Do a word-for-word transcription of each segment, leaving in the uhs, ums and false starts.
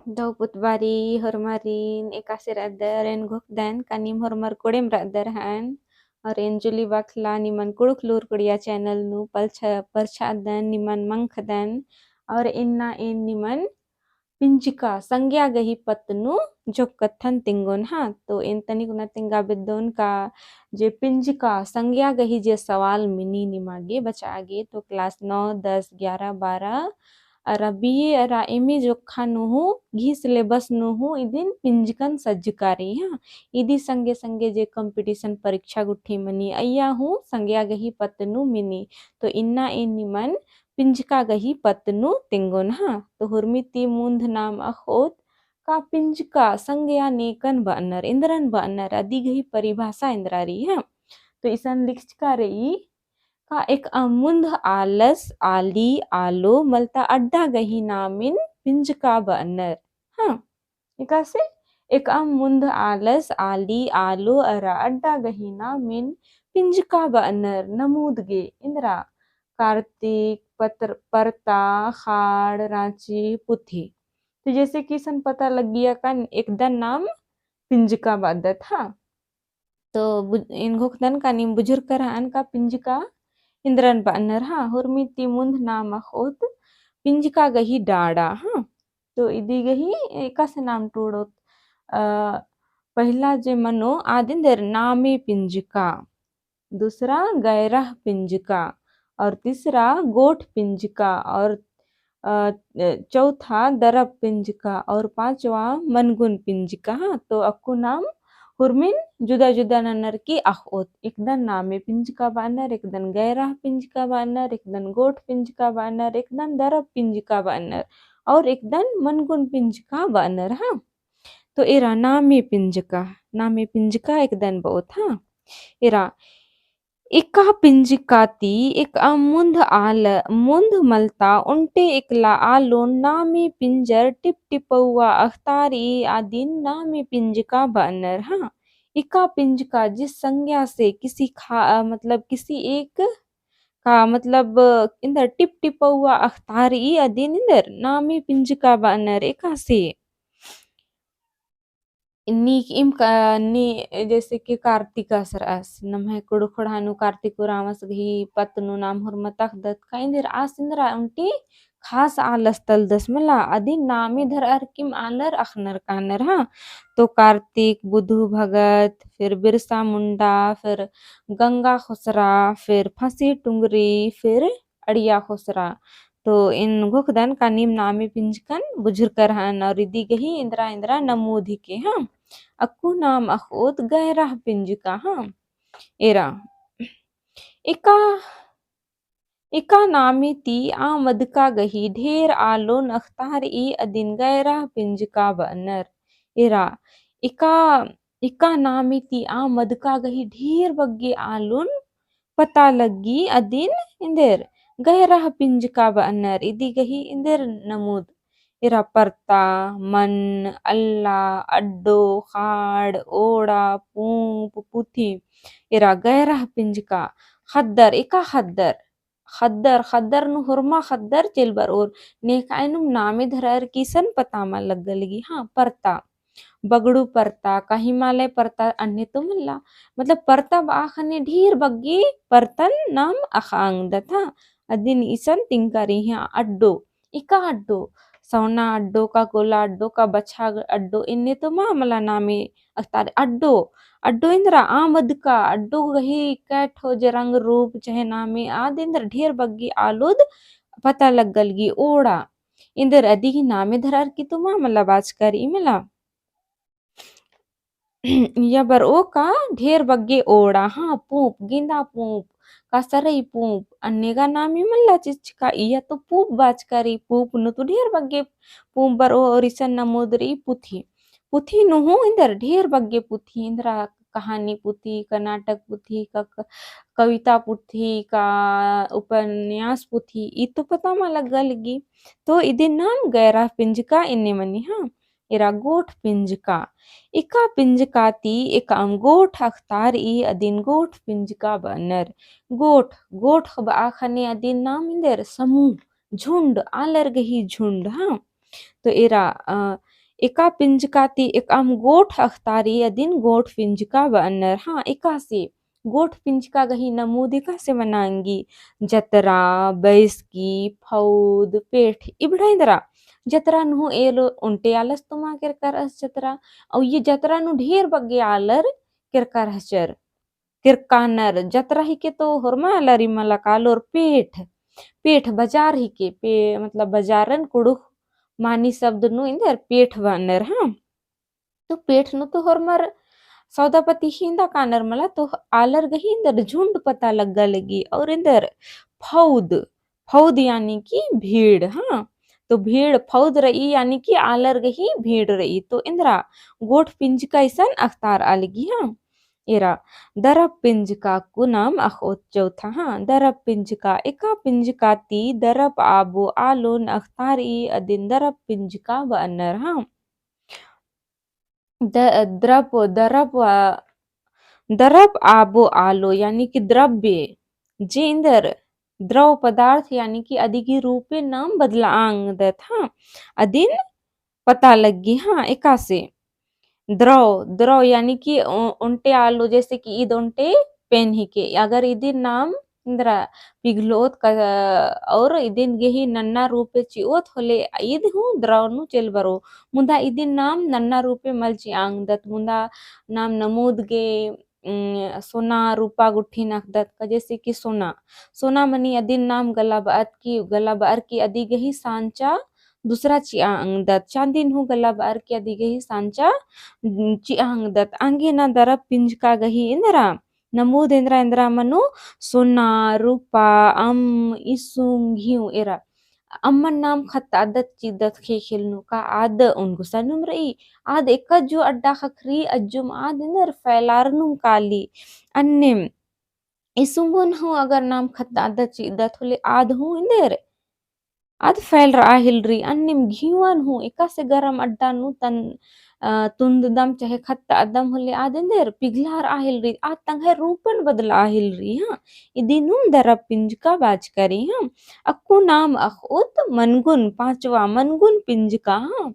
दव पुतबारी होरमारिन एकासे रअदर, एन घोखदन का नीम होरमर कोड़ेम रअदर हन। और एन जूली बाखला निमन कुँड़ुख़ लूर कुड़िया channel नू पलछा-, परछादन, निमन मंखदन। और इन्ना एन निमन पिंजका संज्ञा गही पत्त नू जोक्कथन तिंगोन, हाँ। तो एन तनिक उना तिंगा बेद्दोन का जे पिंजका संज्ञा गही जे सवाल मिनी निमा गे बचा गे, तो class नौ, दस, ग्यारह, बारह अरा बीए अरा एमए जोक्खा नू हूँ, गही syllabus नू हूँ इदिन पिंजकन सज्जका रई, हाँ। इदी संगे संगे जे competition परीक्षा गुट्ठी मनी, अइय्या हूँ संज्ञा गही पत्त नू मिनी। तो इन्ना एन निमन पिंजका गही पत्त नू तिंगोन, हाँ। तो हुरमी ती मुन्ध नाम अख़ोत का पिंजका संज्ञा नेकन बअनर, इन्द्रन बअनर, अदी गही परिभाषा इन्द्रा रई, हाँ। तो इसन लिखचका रई का एकअम मुन्ध आलस, आली, आलो मलता अड्डा गही नामिन पिंजका बअनर। हाँ, एकासे एकअम मुन्ध आलस, आली, आलो अरा अड्डा गही नामिन पिंजका बअनर नमूद गे इन्द्रा कार्तिक, पत्र-, परता, ख़ाड़, राँची, पुथी। तो जैसे कि इसन पता लग्गिया का एकदन नाम पिंजका बअदत, हाँ। तो बु-, एन घोखदन का नीम बुझुरकर हन का पिंजका इन्द्रन बअनर, हाँ। हुरमी ती मुन्ध नाम अख़ोत पिंजका गही डाड़ा, हाँ। तो इदी गही एकासे नाम टूड़ोत, अ, पहिला जे मनो आद इन्देर नामे पिंजका, दूसरा गैरह पिंजका और तीसरा गोठ पिंजका और, अ, चौथा दरब पिंजका और पाँचवा मनगुन पिंजका, हाँ। तो अक्कु नाम हुरमिन जुदा जुदा ननर की अख़ोत। एकदन नामे पिंजका बअनर, एकदन गैरह पिंजका बअनर, एकदन गोठ पिंजका बअनर, एकदन दरब पिंजका बअनर और एकदन मनगुन पिंजका बअनर, हाँ। तो एरा नामे पिंजका, नामे पिंजका एकदन बओत, हाँ। एरा एका पिंजका ती एकअम मुन्ध आल-, मुन्ध मलता ओन्टे एकला आलोन नामे पिंजर टिपटिपौआ अख़तारई अदिन नामे पिंजका बअनर, हाँ। एका पिंजका जिस संज्ञा से किसी खा-, अ, मतलब किसी एक का मतलब इन्दर टिपटिपौआ अख़तारई अदिन इन्दर नामे पिंजका बअनर एकासे। नीक इम का-, नी, जैसे कि कार्तिक आस रअस, नम्है कुँड़ुख़ ख़ोंड़हा नू कार्तिक उराँवस गही पत्त नू नाम होरमर अख़दत का इन्देर आस इन्द्रा ओन्टी खास आलस तलदस मला, अदिन नामे धरअर किम आलर अख़नर कानर, हाँ। तो कार्तिक, बुधु भगत, फिर बिरसा मुंडा, फिर गंगा ख़ोसरा, फिर फँसी टुंगरी, फिर अड़िया ख़ोसरा। तो एन घोखदन का नीम नामे पिंजकन बुझुरकर हन और इदी गही इन्द्रा इन्द्रा नमूद हिके, हाँ। अक्कु नाम अख़ोत गैरह पिंजका, हाँ। एरा एका, एका नामे ती आ मदका गही ढेर आलोन अख़तारई अदिन गैरह पिंजका बअनर। एरा एका, एका नामे ती आ मदका गही ढेर बग्गे आलोन पता लग्गी अदिन इन्देर गैरह पिंजका बअनर, इदी गही इन्देर नमूद। एरा परता, मन, अल्ला, अड्डो, ख़ाड़, ओड़ा, पूँप, पुथी। एरा गैरह पिंजका, ख़द्दर, एका ख़द्दर, ख़द्दर, ख़द्दर नू होरमा ख़द्दर चेल बरओर, नेकाय नुम नामे धरअर की इसन पता मल लग्गा लगी। हाँ, परता, बगड़ू परता, का हिमालय परता, अन्ने तो मल्ला। मतलब परता बआ ख़ने ढेर बग्गे परतन नाम अख़आ ओंगदत, हाँ। अदिन इसन तिंका रई, हाँ। अड्डो, एका अड्डो, सौना अड्डो का, कोला अड्डो का, बछा अड्डो, एन्ने तो मा मला नामे अख़तारई। अड्डो, अड्डो इन्द्रा आ मदका, अड्डो गही कै ठो जे रंग रूप चहे नामे आद इन्द्रा ढेर बग्गे आलोद पता लग्गा लगी। ओड़ा, इन्देर अदी गही नामे धरअर की तो मा मला बाचका रई मला। इया बरओ का ढेर बग्गे ओड़ा, हाँ, पूँप, गेंदा पूँप, का सरई पूँप, अन्ने गा नामे मल्ला चिच्चका, इया तो पूँप बाचका रई, पूँप नू तो ढेर बग्गे पूँप बरओ और इसन नमूद रई पुथी। पुथी नू हूँ इन्दर ढेर बग्गे पुथी, इन्द्रा कहानी पुथी, का नाटक पुथी, का क-, कविता पुथी, का उपन्यास पुथी, ई तो पता मा लग्गा लगी। तो इदिन नाम गैरह पिंजका एन्ने मनी, हाँ। एरा गोठ पिंजका। एका पिंजका ती एकअम गोठ अख़तारई अदिन गोठ पिंजका बअनर। गोठ, गोठ बआ ख़ने अदिन नाम इन्देर समूह, झुंड, आलर गही झुंड, हाँ। तो एरा, अ, एका पिंजका ती एकअम गोठ अख़तारई अदिन गोठ पिंजका बअनर। हाँ, एकासे गोठ पिंजका गही नमूद एकासे मना ओंगी, जतरा, बैसकी, फौद, पेठ, इबड़ा एन्दरा। जतरा नू हूँ एलो ओन्टे आलस तो मा केरका रहचर जतरा। अउ ई जतरा नू ढेर बग्गे आलर केरका रहचर। केरकानर, जतरा हिके तो होरमा आलर इमला कालोर पेठ, पेठ बजार हिके, पे-, मतलब बजारन कुँड़ुख़ मानी शब्द नू एन्देर पेठ बअनर, हाँ। तो पेठ नू तो होरमर सौदापति ही एन्दा कानर मला, तो आलर गही एन्देर झुंड पता लग्गा लगी। और एन्देर फौद, फौद यानी कि भीड़, हाँ। तो भीड़ फौद रई यानी कि आलर गही भीड़ रई। तो एन्दरा गोठ पिंजका इसन अख़तारआ लगी, हाँ। एरा, दरप पिंजका अक्कु नाम अख़ओत चौथा, हाँ। दरप पिंजका, एका पिंजका ती दरप आबो आलोन अख़तारई अदिन दरप पिंजका बअनर, हाँ। द-, द्रप, दरप, आ, दरप आबो आलो, यानी कि द्रव्य, जे एन्देर द्रव पदार्थ, यानी कि अदिगी रूपे नाम बदलाआ ओंगदत, हाँ, अदिन पता लग्गी, हाँ, एकासे। द्रव, द्रव, यानी कि ओ-, ओन्टे आलो, जैसे कि ईद ओन्टे पेन हिके, अगर इदिन नाम एन्दरा पिघलोत का, और इदिन गही नन्ना रूपे चिओत होले ईद हूँ द्रव नू चेल बरो। मुदा इदिन नाम नन्ना रूपे मल चिआ ओंगदत, मुदा नाम नमूद गे, उम, सोना रूपा गुट्ठिन अख़दत का, जैसे कि सोना। सोना मनी अदिन नाम गला बअत की, गला बअर की अदि गही सांचा दूसरा चिआ ओंगदत। चाँदिन हूँ गला बअर की अदि गही सांचा, उम, चिआ ओंगदत। आंगे ना दरप पिंजका गही एन्दरा नमूद एन्दरा एन्दरा मनो सोना, रूपा, अम्म, इसुंग, घिउ एरा। अम्मन नाम ख़त्तअदत चिअदत ख़ेख़ेल नू का आद ओन गुसनुम रई, आद एका जो अड्डा ख़क्खरी अज्जुम आद एन्देर फैलारनुम काली। अन्नेम इसुंगुन हूँ अगर नाम ख़त्तअदत चिअदत होले आद हूँ एन्देर आद फैलरआ हेलरी। अन्नेम घिउन हूँ एकासे गरम अड्डा नू तन, अ, तुन्ददम चाहे ख़त्तअदम होले आद एन्देर पिघलारआ हेलरी, आद तंग्है रूपन बदलआ हेलरी, हाँ। इदिनुम दरप पिंजका बाचका रई, हाँ। अक्कु नाम अख़ओत मनगुन, पाँचवा मनगुन पिंजका, हाँ।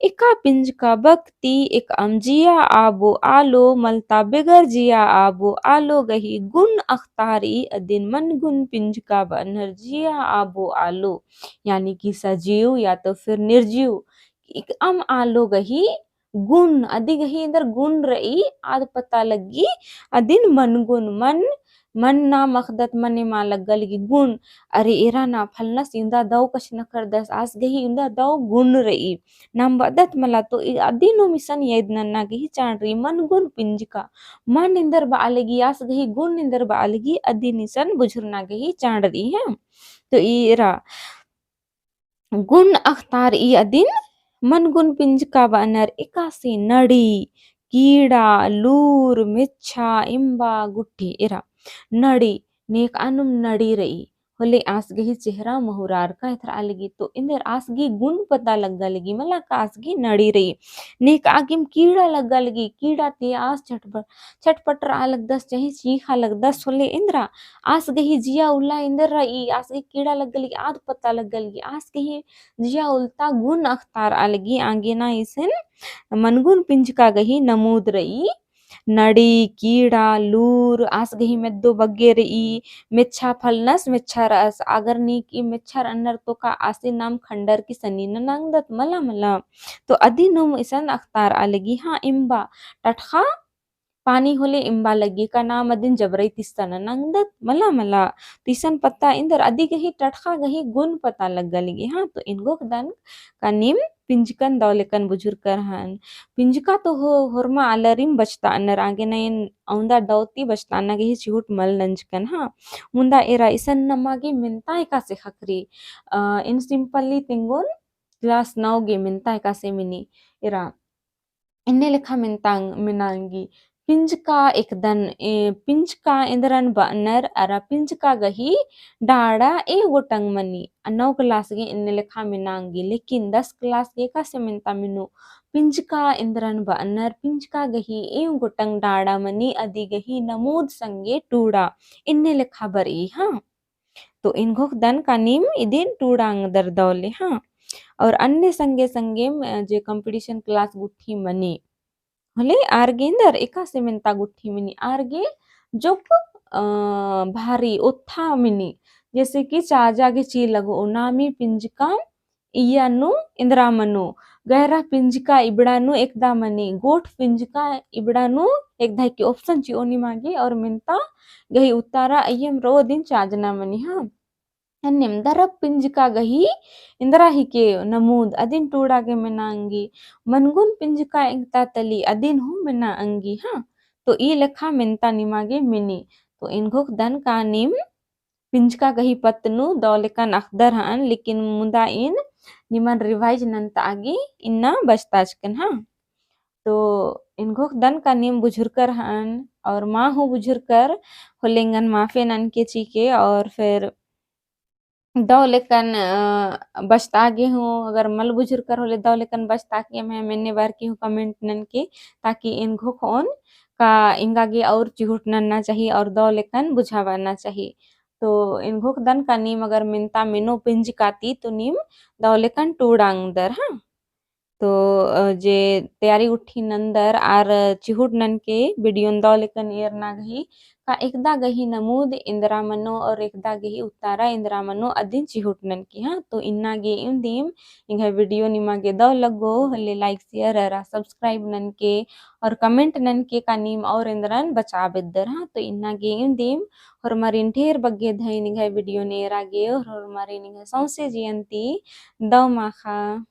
एका पिंजका बक्ती एकअम जिया आबो आलो, मलता बेगर जिया आबो आलो गही गुन अख़तारई अदिन मनगुन पिंजका बअनर। जिया आबो आलो यानी कि सजीव या तो फिर निर्जीव, एकअम आलो गही गुन, अदि गही एन्देर गुन रई, आद पता लग्गी अदिन मनगुन, मन, मन नाम अख़दत मने मा लग्गा लगी गुन। अरे एरा ना फलनस इवंदा दौ कछनखरदस, आस गही इवंदा दौ गुन रई। नाम बअदत मला तो ई अदिनुम इसन याद नन्ना गही चाड़ रई, मनगुन पिंजका। मन एन्देर बआ लगी, आस गही गुन एन्देर बआ लगी, अदिन इसन बुझुरना गही चाड़ रई, हैं। तो ई एरा गुन अख़तारई अदिन मनगुन पिंजका बअनर। एकासे नड़ी, कीड़ा, लूर, मेच्छा, इम्बा, गुट्ठी एरा। नड़ी, नेकअनुम नड़ी रई, होले आस गही चेहरा महुरारका एथरआ लगी, तो एन्देर आस गही गुन पता लग्गा लगी मला का आस गही नड़ी रई। नेकआ गेम कीड़ा लग्गा लगी, कीड़ा ती आस छटपट छटपटरआ लगदस, चाहे चींख़आ लगदस होले एन्दरा आस गही जिया उल्ला एन्देर रई, आस गही कीड़ा लग्गा लगी, आद पता लग्गा लगी, आस गही जिया उल्ला ता गुन अख़तारआ लगी। आंगे ना इसन मनगुन पिंजका गही नमूद रई। नड़ी, कीड़ा, लूर, आस गही मेद्दो बग्गे रई, मेच्छा फलनस मेच्छा रअस, अगर नीक ई मेच्छा रअनर तो का आसिन नाम खंडर की सनी नना ओंगदत मला मला। तो अदिनुम इसन अख़तारआ लगी। हाँ, इम्बा, टटख़ा पानी होले इम्बा लग्गी का नाम अदिन जबरई तिस्सा नना ओंगदत मला मला। तो इसन पत्ता एन्देर अदि गही टटख़ा गही गुन पता लग्गा लगी। हाँ, तो एन घोखदन का नीम पिंजकन दौ लेकन बुझुरकर हन। पिंजका तो हो, होरमा आलरिम बचतअनर, आंगे ना एन अवंदा दौ ती बचतअना गही चिहुट मल नंजकन। हाँ, मुन्दा एरा इसन नमा गे मेन्ता एकासे ख़क्खरी। अ, एन simply तिंगोन class नौ गे मेन्ता एकासे मिनी। एरा एन्ने लेखा मेन्तांग, मेनांगी। पिंजका एकदन, ए, पिंजका एन्दरन बअनर अरा पिंजका गही डाड़ा एव गोटंग मनी। नौ class गे एन्ने लेखा मेनांगी, लेकिन दस class गे एकासे मेन्ता मिनो। पिंजका एन्दरन बअनर, पिंजका गही एव गोटंग डाड़ा मनी, अदि गही नमूद संगे टूड़ा। एन्ने लेखा बरई, हाँ। तो एन घोखदन का नीम इदिन टूड़ांग दर दौले, हाँ। और अन्ने संगे संगे, अ, जे competition class गुट्ठी मनी होले आर गे एन्दर एकासे मेन्ता गुट्ठी मनी आर गे जोक, अ, भारी ओत्था मनी। जैसे कि चाजा गे ची लगो नामी पिंजका इया नू एन्दरा मनो, गहरा पिंजका इबड़ा नू एकदा मनी, गोठ पिंजका इबड़ा नू एकदा हिके option चिओ निमा गे और मेन्ता गही उत्तरा अइयम रओ अदिन चाजना मनी, हाँ। अन्नेम दरब पिंजका गही एन्दरा हिके नमूद अदिन टूड़ा गे मेना अंगी, मनगुन पिंजका एंगता तली अदिन हूँ मेना अंगी, हाँ। तो ई लेखा मेन्ता निमा गे मेनी। तो एन घोख दन का नीम पिंजका गही पत्त नू दव लेकन अख़दर हन, लेकिन मुदा एन निमन revise नन्ता आगे इन्ना बचताचकन, हाँ। तो एन घोख दन का नीम बुझुरकर हन और मा हूँ बुझुरकर होले एंगन माफे ननके चिके और फिर दव लेकन, अ, बचता गे हूँ, अगर मल बुझुरकर होले दव लेकन बचता गे एम्है मेन्ने बअर की हूँ comment ननके, ताकि एन घोख ओन का एंगा गे और चिहुट नन्ना चाही और दव लेकन बुझाबअना चाही। तो एन घोख दन का नीम अगर मेन्ता मेनो पिंजका ती तो नीम दव लेकन टूड़ा ओंगदर, हाँ। तो, अ, जे तैयारी गुट्ठी नन्दर आर चिहुट ननके video न दव लेकन एरना गही का एकदा गही नमूद एन्दरा मनो और एकदा गही उत्तरा एन्दरा मनो अदिन चिहुट ननके, हाँ। तो इन्ना गे एम दिम एंग्है video निमा गे दव लग्गो होले like share अरा subscribe ननके और comment ननके का नीम और एन्दरन बचा बेद्दर, हाँ। तो इन्ना गे एम दिम होरमारिन ढेर बग्गे धइन एंग्है video न एरा गे और होरमारिन एंग्है सौंसे जियन ती दव माखा।